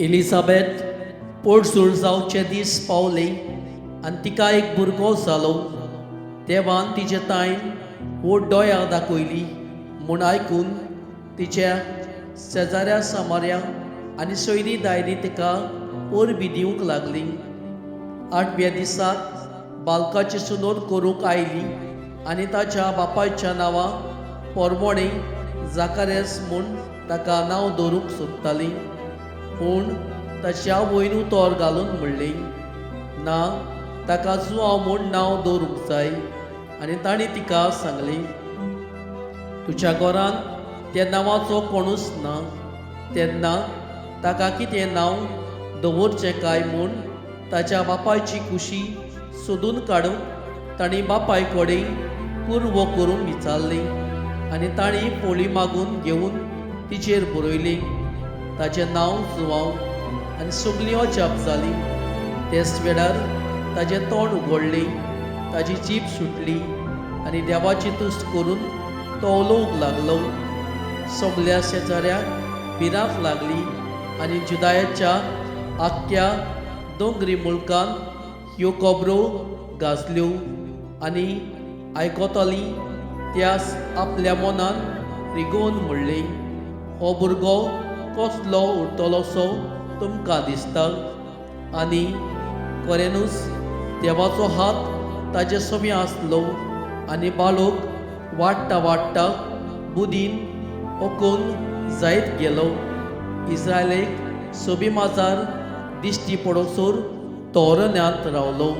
Elizabeth पोटसूर जावचे दीस पावले आनी तिका एक भुरगो जालो. देवान तिचे ताईन व्हड दोया दाखयली म्हूण आयकून तिच्या शेजाऱ्या सामाऱ्या आनी सोयरी दायरी तिका परबी दिवंक लागली. आठव्या दिसाक बालकाची सुनोत करूंक आयली आनी ताच्या बापायच्या नांवा पोरमोणे जाकारेस म्हूण ताका नांव दवरूंक सोदताली. पूण ताच्या आवयन उतर घालून म्हणलें, ना, ताका जुआंव म्हूण नांव दवरूंक जाय. आनी तांणी तिका सांगलें, तुज्या घरांत त्या नांवाचो कोणूच ना. तेन्ना ताका कितें नांव दवरचें काय म्हूण ताच्या बापायची कुशी सोदून काडूंक तांणी बापाय कडेन कुरवो करून विचारलें. आनी तांणी पोळी मागून घेवन तिचेर बरयली, ताचें नांव जुआंव. आनी सगळीं अजाप जालीं. तेच वेळार ताचें तोंड उगडलें, ताजी जीब सुटली आनी देवाची तुस्त करून तो उलोवंक लागलो. सगल्या शेजाऱ्याक भिरांत लागली आनी जुदायाच्या आख्ख्या दोंगरी मुल्कांत ह्यो खबरो गाजल्यो. आनी आयकतालीं त्या आपल्या मनान रिगोवन म्हणलें, हो भुरगो कसलो उरतलोसो तुमकां दिसता? आनी खऱ्यानूच देवाचो हात ताजे सवी आसलो आनी बालोक वाडटा वाडटा बुदीन ओकून जायत गेलो. इस्रायलेक सोबी माजार दिश्टी पडोसर तो अरण्यांत रावलो.